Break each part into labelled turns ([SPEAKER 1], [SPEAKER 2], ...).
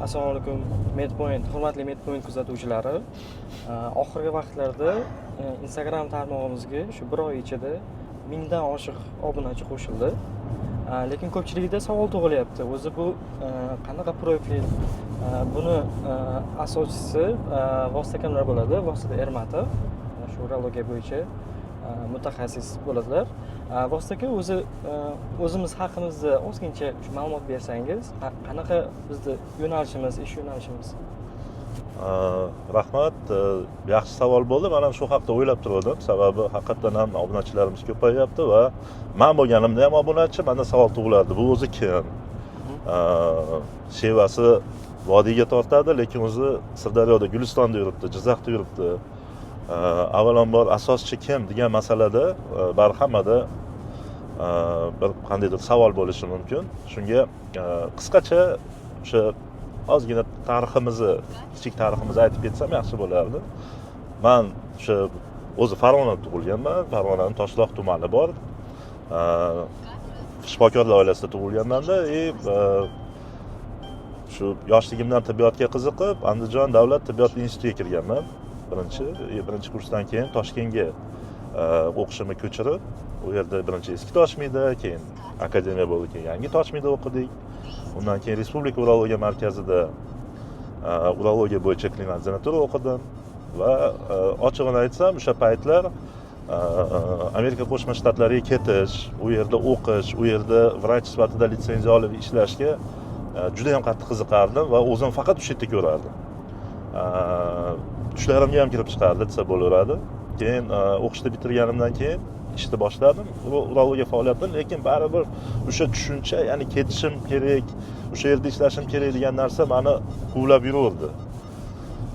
[SPEAKER 1] Assalomu alaykum, Medpoint, hurmatli Medpoint kuzatuvchilari. Oxirgi vaqtlarda Instagram tarmog'imizga shu bir oy ichida 1000 dan oshiq obunachi qo'shildi. Lekin ko'pchilikda savol tug'ilyapti. O'zi bu qanaqa profil? Buni asoschisi Vosita akamlar bo'ladi, Vosita Ermatov, shu urologiya bo'yicha mutaxassis bo'ladilar. Vosita aka, o'zi o'zimiz haqimizda ozgincha shu ma'lumot bersangiz, qanaqa bizni yo'nalishimiz, ish yo'nalishimiz?
[SPEAKER 2] Rahmat, yaxshi savol bo'ldi. Man ham shu haqda o'ylab turgandim, sababi haqiqatdan ham obunachilarimiz ko'payyapti va man bo'lganimda ham obunachi, manda savol tug'ilardi: bu o'zi kim? Shevasi vodiyga tortadi, lekin o'zi Sirdaryoda, Gulistonda yuribdi, Jizzaxda yuribdi. Avvalambor, asoschi kim degan masalada baribir hammada bir qandaydir savol bo'lishi mumkin. Shunga qisqacha o'sha ozgina tariximizni, kichik tariximizni aytib ketsam, yaxshi bo'lardi. Man o'sha o'zi Farg'onada tug'ilganman. Farg'onani Toshloq tumani bor. Shifokorlar oilasida tug'ilganmanda и shu yoshligimdan tibbiyotga qiziqib, Andijon davlat tibbiyot institutiga kirganman birinchi. И birinchi kursdan keyin Toshkentga o'qishimni ko'chirib, u yerda birinchi eski Toshmida, keyin akademiya bo'ldi, keyin yangi Toshmida o'qidik. Undan keyin Respublika urologiya markazida urologiya bo'yicha klinik ordinatura o'qidim va ochig'ini aytsam, o'sha paytlar Amerika Qo'shma Shtatlariga ketish, u yerda o'qish, u yerda vrach sifatida litsenziya olib ishlashga juda yam qattiq qiziqardim va o'zim faqat o'sha yerda ko'rardim. Tushlarimga ham kirib chiqardi desa bo'laveradi. Keyin o'qishni bitirganimdan keyin ishni boshladim, urologiya faoliyatini, lekin baribir o'sha tushuncha, ya'ni ketishim kerak, o'sha yerda ishlashim kerak degan narsa mani quvlab yuraverdi.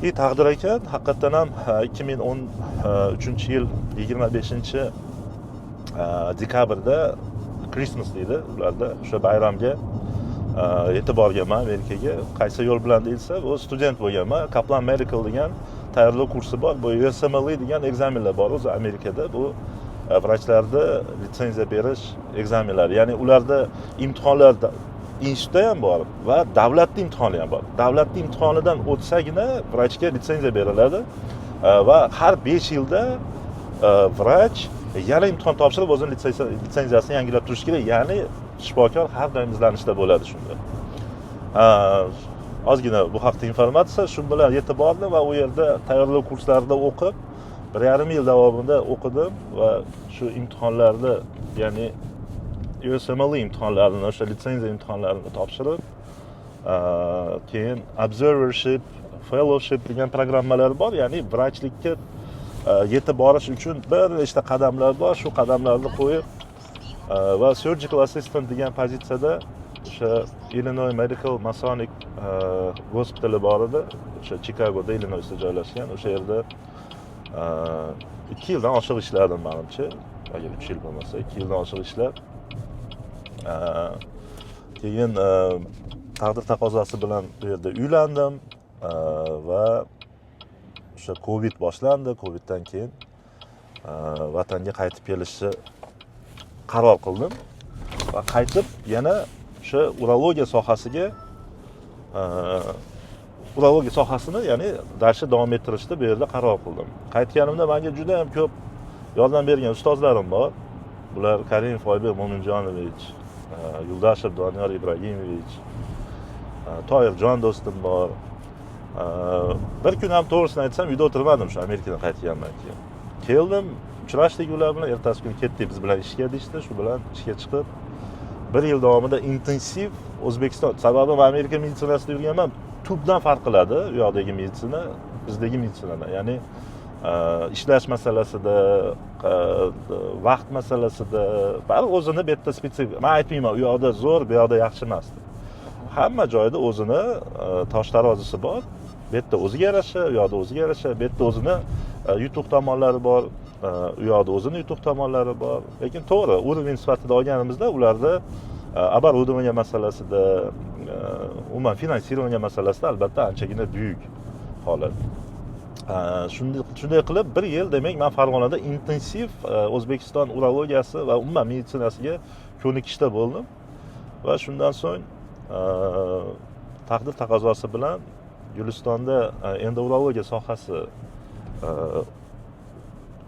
[SPEAKER 2] И taqdir ekan, haqiqatdan ham 2013-yil 25-dekabrda, Christmas deydi ularda, o'sha bayramga yetib borganman Amerikaga. Qaysi yo'l bilan deyilsa, bu student bo'lganman. Kaplan Medical degan tayyorlov kursi bor, bu USMLE degan ekzamenlar bor o'zi Amerikada. Bu vrachlarni litsenziya berish ekzamenlari, ya'ni ularda imtihonlar institutda ham bor va davlatni imtihoni ham bor. Davlatni imtihonidan o'tsagina vrachga litsenziya beriladi. Va har 5 yilda vrach yana imtihon topshirib, o'zini litsenziyasini yangilab turishi kerak, ya'ni shifokor har doim izlanishda bo'ladi. Shunda ozgina bu haqda informatsiya. Shu bilan yetib bordim va u yerda tayyorlov kurslarida o'qib, 1,5 yil davomida o'qidim va shu imtihonlarni, ya'ni USMLE imtihonlarini, o'sha litsenziya imtihonlarini topshirib, keyin observership, fellowship degan programmalar bor, ya'ni vrachlikka yetib borish uchun bir nechta qadamlar bor. Shu qadamlarni qo'yib va surgical assistant degan pozitsiyada o'sha Illinois Medical Masonic gospitali bor edi o'sha Chikagoda, Illinoisda joylashgan. O'sha yerda 2 yildan oshiq ishladim manimcha, agar 3 yil bo'lmasa, 2 yildan oshiq ishlab, keyin taqdir taqozosi bilan bu yerda uylandim va o'sha Covid boshlandi. Coviddan keyin vatanga qaytib kelishni qaror qildim va qaytib yana o'sha urologiya sohasiga, urologiya sohasini, ya'ni дальше davom ettirishni bu yerda qaror qildim. Qaytganimda manga juda yam ko'p yordam bergan ustozlarim bor. Bular Karimov Oybek Mo'minjonovich, Yo'ldashev Doniyor Ibragimovich, Toyirjon do'stim bor. Bir kun ham, to'g'risini aytsam, uyda o'tirmadim shu Amerikadan qaytgandan keyin. Keldim, uchrashdik ular bilan, ertasi kuni ketdik biz bilan ishga deyishdi. Shu bilan ishga chiqib, bir yil davomida intensiv O'zbekiston, sababi man Amerika meditsinasida yurganman, tubdan farq qiladi u yoqdagi meditsina bizdagi meditsinadan, ya'ni ishlash masalasida, vaqt masalasida baribir o'zini bu yerda spetsifika. Man aytmayman u yoqda zo'r, bu yoqda yaxshi emas deb. Hamma joyda o'zini tosh tarozisi bor. Bu yerda o'ziga yarasha, u yoqda o'ziga yarasha. Bu yerda o'zini yutuq tomonlari bor, u yoqda o'zini yutuq tomonlari bor. Lekin to'g'ri, уровень sifatida olganimizda ularda оборудование masalasida, umuman финансирование masalasida albatta anchagina buyuk holat. Shunday qilib bir yil, demak, man Farg'onada intensiv O'zbekiston urologiyasi va umuman meditsinasiga ko'nikishda bo'ldim va shundan so'ng Taqdir taqozosi bilan Gulistonda endourologiya sohasi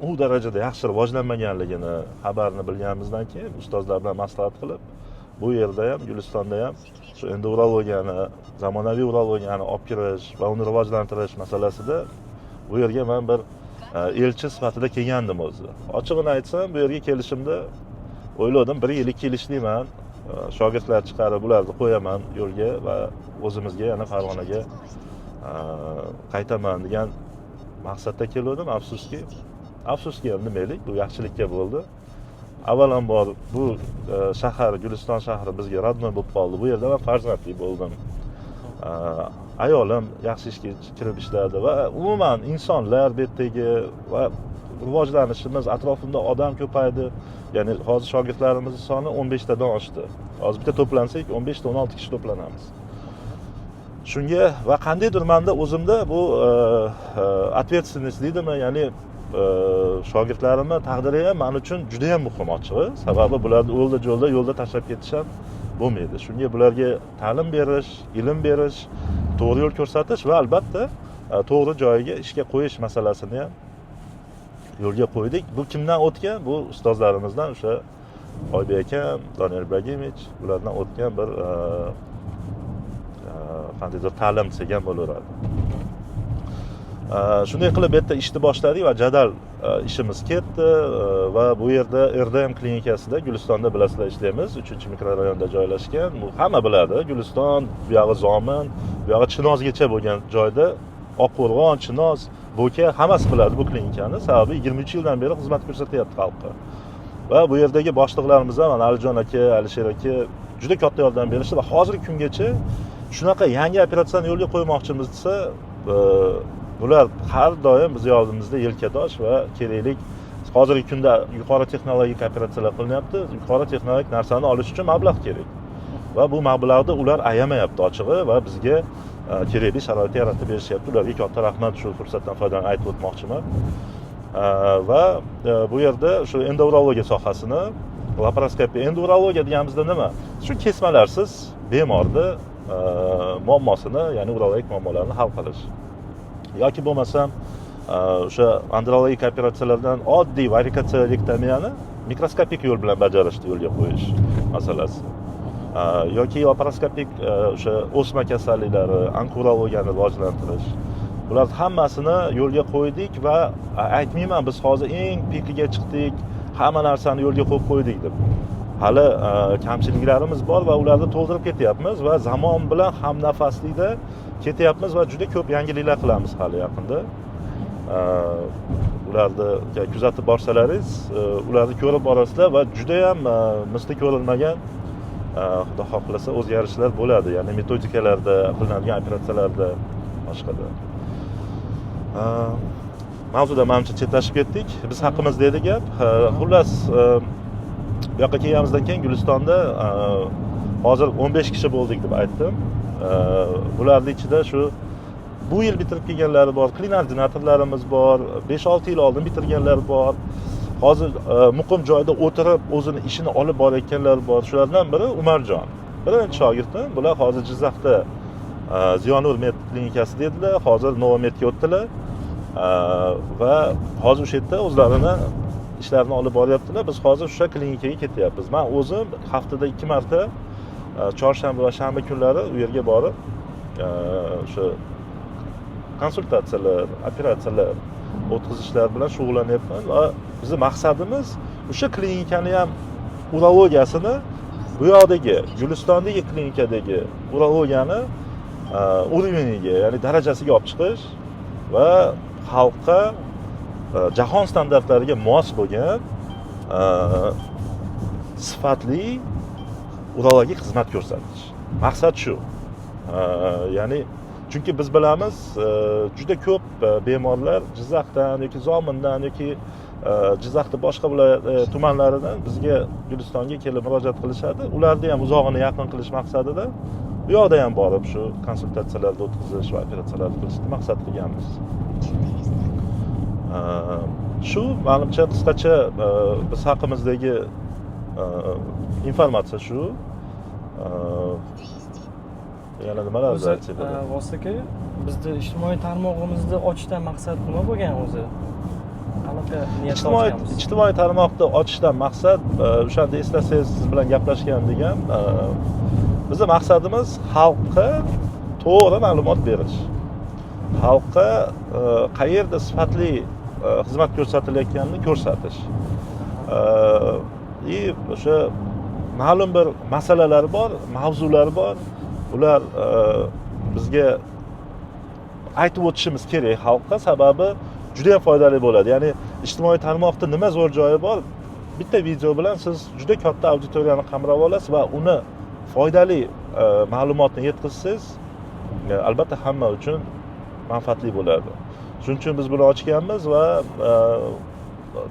[SPEAKER 2] u darajada yaxshi rivojlanmaganligini xabarini bilganimizdan keyin ustozlar bilan maslahat qilib, bu yerda ham, Gulistonda ham shu endourologiyani, zamonaviy urologiyani olib kirish va uni rivojlantirish masalasida bu yerga man bir elchi sifatida kelgandim o'zi. Ochig'ini aytsam, bu yerga kelishimda o'yladim, bir yil 2 yil ishlayman, shogirdlar chiqarib ularni qo'yaman yo'lga va o'zimizga yana Farg'onaga qaytaman degan maqsadda kelgandim. Afsuski, afsuski ham demaylik, bu yaxshilikka bo'ldi. Avvalambor bu shahar, Guliston shahri bizga родной bo'lib qoldi. Bu yerda man farzandli bo'ldim. Ayolim yaxshi ishga kirib ishladi va umuman insonlar bu yerdagi va rivojlanishimiz, atrofimda odam ko'paydi. Ya'ni hozir shogirdlarimizni soni 15 tadan oshdi. Hozir bitta to'plansak, 15 ta, 16 kishi to'planamiz. Shunga va qandaydir manda o'zimda bu ответственность deydimi, ya'ni shogirdlarimni taqdiri ham man uchun juda yam muhim, ochig'i. Sababi bularni o'lda jo'lda yo'lda tashlab ketish ham bo'lmaydi. Shunga bularga ta'lim berish, ilm berish, to'g'ri yo'l ko'rsatish va albatta to'g'ri joyiga ishga qo'yish masalasini ham yo'lga qo'ydik. Bu kimdan o'tgan? Bu ustozlarimizdan, o'sha Oybek akam, Doniyor Ibragimovich, ulardan o'tgan bir qandaydir ta'lim desak ham bo'laveradi. Shunday qilib bu yerda ishni boshladik va jadal ishimiz ketdi va bu yerda RDM klinikasida, Gulistonda, bilasizlar, ishlaymiz, uchinchi mikrorayonda joylashgan. Bu hamma biladi, Guliston bu yog'i Zomin, bu yog'i Chinozgacha bo'lgan joyda, Oqqo'rg'on, Chinoz, Bo'ka, hammasi biladi bu klinikani. Sababi 23 yildan beri xizmat ko'rsatyapti xalqqa. Va bu yerdagi boshliqlarimiz ham, mana Alijon aka, Alisher aka juda katta yordam berishdi va hozirgi kungacha shunaqa yangi operatsiyani yo'lga qo'ymoqchimiz desa, bular har doim bizni oldimizda yelkadosh va keraklik. Hozirgi kunda yuqori texnologik operatsiyalar qilinyapti. Yuqori texnologik narsani olish uchun mablag' kerak va bu mablag'ni ular ayamayapti, ochig'i, va bizga kerakli sharoitni yaratib berishyapti. Ularga katta rahmat, shu fursatdan foydalanib aytib o'tmoqchiman. Va bu yerda shu endourologiya sohasini, laparoskopiya, endourologiya deganimizda nima? Shu kesmalarsiz bemorni muammosini, ya'ni urologik muammolarni hal qilish yoki bo'lmasam o'sha andrologik operatsiyalardan oddiy varikotselektomiyani mikroskopik yo'l bilan bajarishni yo'lga qo'yish masalasi, yoki laparoskopik o'sha o'sma kasalliklari, onkourologiyani rivojlantirish, bularni hammasini yo'lga qo'ydik. Va aytmayman, biz hozir eng pikiga chiqdik, hamma narsani yo'lga qo'yib qo'ydik deb. Hali kamchiliklarimiz bor va ularni to'ldirib ketyapmiz va zamon bilan hamnafaslikda ketyapmiz va juda ko'p yangiliklar qilamiz hali yaqinda. Ularni kuzatib borsalaringiz, ularni ko'rib borasizlar va judayam misli ko'rilmagan, xudo xohlasa, o'zgarishlar bo'ladi, ya'ni metodikalarda, qilinadigan operatsiyalarda, boshqada. Mavzudan manimcha chetlashib ketdik, biz haqimizda edi gap. Xullas, bu yoqqa kelganimizdan keyin Gulistonda hozir 15 kishi bo'ldik deb aytdim. Bularni ichida shu bu yil bitirib kelganlari bor, klin ordinatorlarimiz bor, 5-6 yil oldin bitirganlar bor, hozir muqim joyda o'tirib o'zini ishini olib borayotganlar bor. Shulardan biri Umarjon, birinchi shogirdim. Bular hozir Jizzaxda Ziyonur med klinikasida edilar, hozir Novomedga o'tdilar. Va hozir o'sha yerda o'zlarini ishlarini olib boryaptilar. Biz hozir o'sha klinikaga ketyapmiz. Man o'zim haftada ikki marta, chorshanba va shanba kunlari u yerga borib, o'sha konsultatsiyalar, operatsiyalar o'tkazishlar bilan shug'ullanyapman. Va bizni maqsadimiz o'sha klinikani ham urologiyasini, bu yoqdagi Gulistondagi klinikadagi urologiyani уровень iga, ya'ni darajasiga olib chiqish va xalqqa jahon standartlariga mos bo'lgan sifatli urologik xizmat ko'rsatish. Maqsad shu. Ya'ni chunki biz bilamiz, juda ko'p bemorlar Jizzaxdan yoki Zomindan yoki Jizzaxni boshqa viloyat tumanlaridan bizga, Gulistonga kelib murojaat qilishadi. Ularni ham uzog'ini yaqin qilish maqsadida bu yoqda ham borib shu konsultatsiyalarni o'tkazish va operatsiyalarni qilishni maqsad qilganmiz. Shu manimcha qisqacha biz haqimizdagi informatsiya shu. Yana nimalar
[SPEAKER 1] O'zi
[SPEAKER 2] aytsak bo'ladi?
[SPEAKER 1] Vosita aka, bizni ijtimoiy tarmog'imizni ochishdan maqsad nima bo'lgan o'zi? Qanaqa niyatda
[SPEAKER 2] Ijtimoiy
[SPEAKER 1] ochganmiz?
[SPEAKER 2] Ijtimoiy tarmoqni ochishdan maqsad, o'shanda eslasangiz, siz bilan gaplashgandik ham, bizni maqsadimiz xalqqa to'g'ri ma'lumot berish, xalqqa qayerda sifatli xizmat ko'rsatilayotganini ko'rsatish и o'sha ma'lum bir masalalar bor, mavzular bor, ular bizga aytib o'tishimiz kerak xalqqa, sababi juda yam foydali bo'ladi. Ya'ni ijtimoiy tarmoqda nima zo'r joyi bor? Bitta video bilan siz juda katta auditoriyani qamrab olasiz va uni foydali ma'lumotni yetkazsangiz, albatta hamma uchun manfaatli bo'ladi. Shuning uchun biz buni ochganmiz va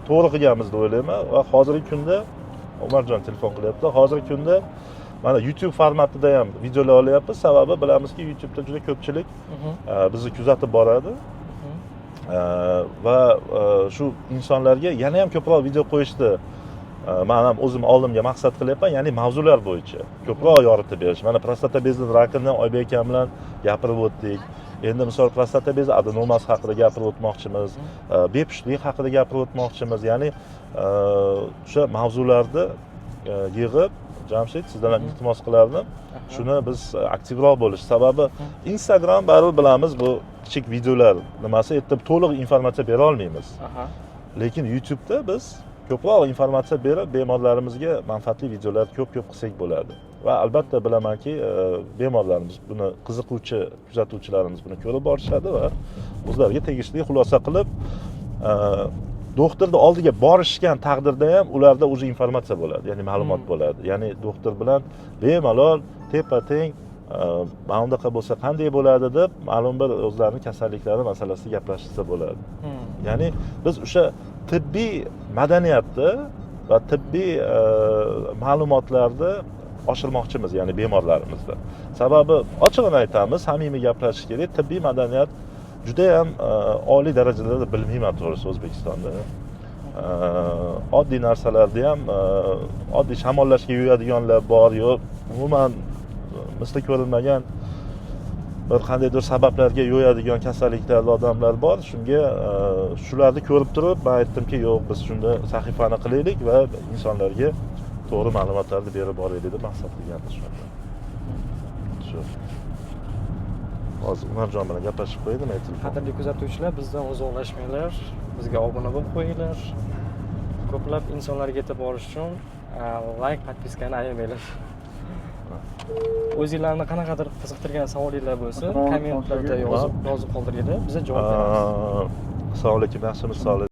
[SPEAKER 2] to'g'ri qilganmiz deb o'ylayman. Va hozirgi kunda, Umarjon telefon qilyapti, hozirgi kunda mana YouTube formatida ham videolar olyapmiz, sababi bilamizki, YouTubeda juda ko'pchilik bizni kuzatib boradi. Va shu insonlarga yana ham ko'proq video qo'yishni man ham o'zim oldimga maqsad qilyapman, ya'ni mavzular bo'yicha ko'proq yoritib berish. Mana prostata bezini rakini Oybek akam bilan gapirib o'tdik. Endi misol prostata bezi adenomasi haqida gapirib o'tmoqchimiz, bepushtlik haqida gapirib o'tmoqchimiz. Ya'ni o'sha mavzularni yig'ib, Jamshid, sizdan ham iltimos qilardim, shuni biz aktivroq bo'lish. Sababi Instagram, baribir bilamiz, bu kichik videolar nimasi, yerda to'liq informatsiya bera olmaymiz. Lekin YouTubeda biz ko'proq informatsiya berib, bemorlarimizga manfaatli videolar ko'p ko'p qilsak bo'ladi. Va albatta bilamanki, bemorlarimiz buni, qiziquvchi kuzatuvchilarimiz buni ko'rib borishadi va o'zlariga tegishli xulosa qilib, doktorni oldiga borishgan taqdirda ham ularda уже informatsiya bo'ladi, ya'ni ma'lumot bo'ladi. Ya'ni doktor bilan bemalol tepa teng mana bunaqa bo'lsa qanday bo'ladi deb ma'lum bir o'zlarini kasalliklari masalasida gaplashishsa bo'ladi. Ya'ni biz o'sha tibbiy madaniyatni va tibbiy ma'lumotlarni oshirmoqchimiz, ya'ni bemorlarimizda. Sababi ochig'ini aytamiz, samimiy gaplashish kerak, tibbiy madaniyat judayam oliy darajada bilmayman to'g'risi O'zbekistonda. Oddiy narsalarni ham oddiy shamollashga yo'yadiganlar bor, yo'q, umuman misli ko'rilmagan bir qandaydir sabablarga yo'yadigan kasalliklarli odamlar bor. Shunga shularni ko'rib turib man aytdimki, yo'q, biz shunda sahifani qilaylik va insonlarga to'g'ri ma'lumotlarni berib boraylik deb maqsad qilganmiz shunda. Shu hozir Umarjon bilan gaplashib qo'yay, nima telefon.
[SPEAKER 1] Qadrli kuzatuvchilar, bizdan uzoqlashmanglar, bizga obuna bo'lib qo'yinglar. Ko'plab insonlarga yetib borish uchun layk, подписка ni ayamanglar. O'zinglarni qanaqadir qiziqtirgan savolinglar bo'lsa, kommentlarda yozib qoldiringlar, biza javob beramiz.
[SPEAKER 2] Assalomu alaykum, yaxshimisiz, sog'lik.